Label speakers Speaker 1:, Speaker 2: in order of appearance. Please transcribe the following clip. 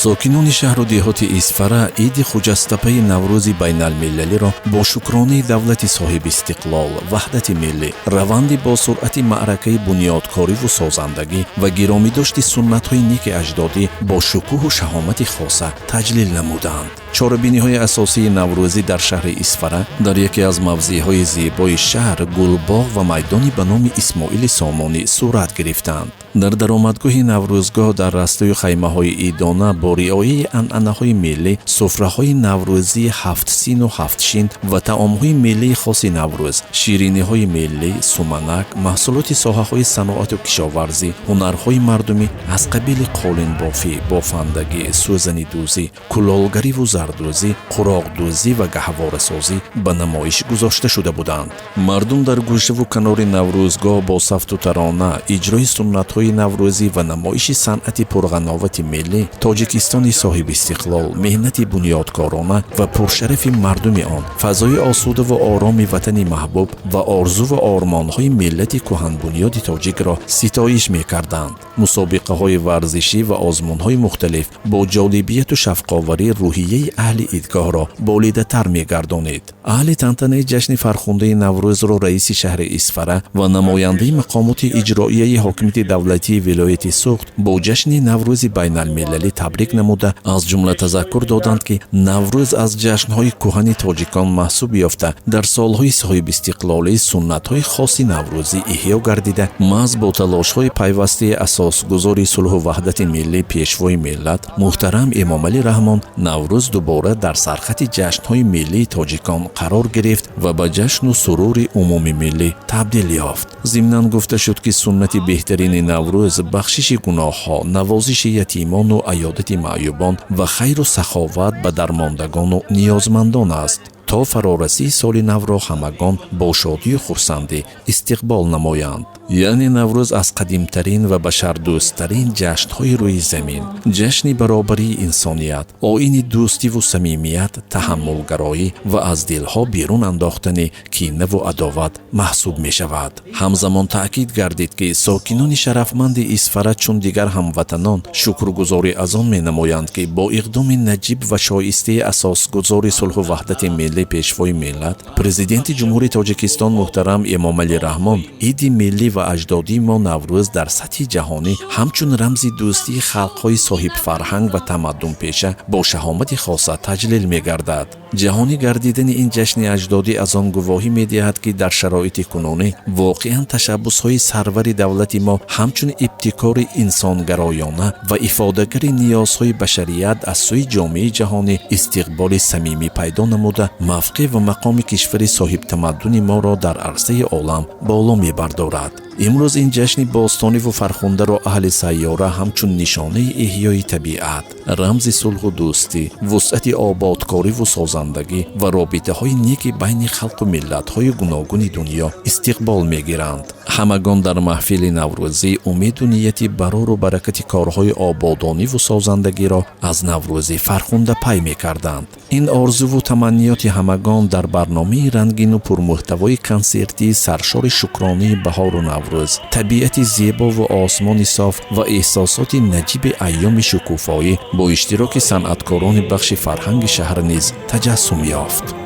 Speaker 1: Сокинони шаҳру деҳоти Исфара иди хуҷастапаи Наврӯзи байналмилалиро бо шукронаи давлати соҳибистиқлол, ваҳдати миллӣ, раванди босуръати маъракаи бунёдкориву созандагӣ ва гиромидошти суннатҳои неки аҷдодӣ бо шукӯҳу шаҳомати хоса таҷлил намуданд. Чорабиниҳои асосии наврӯзӣ дар шаҳри Исфара дар яке аз мавзеъҳои зебои шаҳр, гулбоғ ва майдони ба номи Исмоили Сомонӣ сурат гирифтанд. Дар даромадгоҳи Наврӯзгоҳ, дар растаю хаймаҳои идона бо риояи анъанаҳои миллӣ суфраҳои наврӯзии ҳафтсину ҳафтшин ва таомҳои миллии хоси Наврӯз, шириниҳои миллӣ, суманак, маҳсулоти соҳаҳои саноату кишоварзӣ, ҳунарҳои мардумӣ аз қабили қолинбофӣ, бофандагӣ, сӯзанидӯзӣ, кулолгариву зардӯзӣ, қуроқдӯзӣ ва гаҳворасозӣ ба намоиш гузошта шуда буданд. Мардум дар гӯшаву канори Наврӯзгоҳ бо сафту тарона, иҷрои суннатҳои наврӯзӣ ва намоиши санъати пурғановати миллӣ Тоҷикистони соҳибистиқлол, меҳнати бунёдкорона ва пуршарафи мардуми он, фазои осудаву ороми ватани маҳбуб ва орзуву ормонҳои миллати кӯҳанбунёди тоҷикро ситоиш мекарданд. Мусобиқаҳои варзишӣ ва озмунҳои мухталиф бо ҷолибияту шавқоварӣ рӯҳияи аҳли идгоҳро болидатар мегардонид. Аҳли тантанаи ҷашни фархундаи Наврӯзро раиси шаҳри Исфара ва намояндаи мақомоти иҷроияи ҳокимияти давлатии вилояти Суғд бо ҷашни Наврӯзи байналмилалӣ табрик намуда, аз ҷумла тазаккур доданд, ки Наврӯз аз ҷашнҳои кӯҳани тоҷикон маҳсуб ёфта, дар солҳои соҳибистиқлолӣ суннатҳои хоси наврӯзӣ эҳё гардида, маҳз бо талошҳои пайвастаи асосгузори сулҳу ваҳдати миллӣ, Пешвои миллат муҳтарам Эмомалӣ Раҳмон Наврӯз дубора дар сархати ҷашнҳои миллии тоҷикон қарор гирифт ва ба ҷашну сурури умумимиллӣ табдил ёфт. Зимнан гуфта шуд, ки суннати беҳтарини Наврӯз бахшиши гуноҳҳо, навозиши ятимону аёдати маъюбон ва хайру саховат ба дармондагону ниёзмандон аст, то фарорасии соли навро ҳамагон бо шодию хурсандӣ истиқбол намоянд. Яъне Наврӯз аз қадимтарин ва башардӯсттарин ҷашнҳои рӯи замин, ҷашни баробарии инсоният, оини дӯстиву самимият, таҳаммулгароӣ ва аз дилҳо берун андохтани кинаву адоват маҳсуб мешавад. Ҳамзамон таъкид гардид, ки сокинони шарафманди Исфара чун дигар ҳамватанон шукргузорӣ аз он менамоянд, ки бо иқдоми наҷиб ва шоистаи асосгузори сулҳу ваҳдати миллӣ, Пешвои миллат, Президенти Ҷумҳурии Тоҷикистон муҳтарам Эмомалӣ Раҳмон иди миллӣ ва аҷдодии мо Наврӯз дар сатҳи ҷаҳонӣ ҳамчун рамзи дӯстии халқҳои соҳибфарҳанг ва тамаддунпеша бо шаҳомати хоса таҷлил мегардад. Ҷаҳонӣ гардидани ин ҷашни аҷдодӣ аз он гувоҳӣ медиҳад, ки дар шароити кунунӣ воқеан ташаббусҳои сарвари давлати мо ҳамчун ибтикори инсонгароёна ва ифодагари ниёзҳои башарият аз сӯи ҷомеаи ҷаҳонӣ истиқболи самимӣ пайдо намуда, мавқеъ ва мақоми кишвари соҳибтамаддуни моро дар арсаи олам боло мебардорад. Имрӯз ин ҷашни бостониву фархундаро аҳли сайёра ҳамчун нишонаи эҳёи табиат, рамзи сулҳу дӯстӣ, вусъати ободкориву созандагӣ ва робитаҳои неки байни халқу миллатҳои гуногуни дунё истиқбол мегиранд. Ҳамагон дар маҳфили наврӯзӣ умеду нияти барору баракати корҳои ободониву созандагиро аз Наврӯзи фархунда пай мекарданд. Ин орзуву таманниёти ҳамагон дар барномаи рангину пурмуҳтавои консертии саршори шукронии баҳору Наврӯз, табиати зебову осмони соф ва эҳсосоти наҷиби айёми шукуфоӣ бо иштироки санъаткорони бахши фарҳанги шаҳр низ таҷассум ёфт.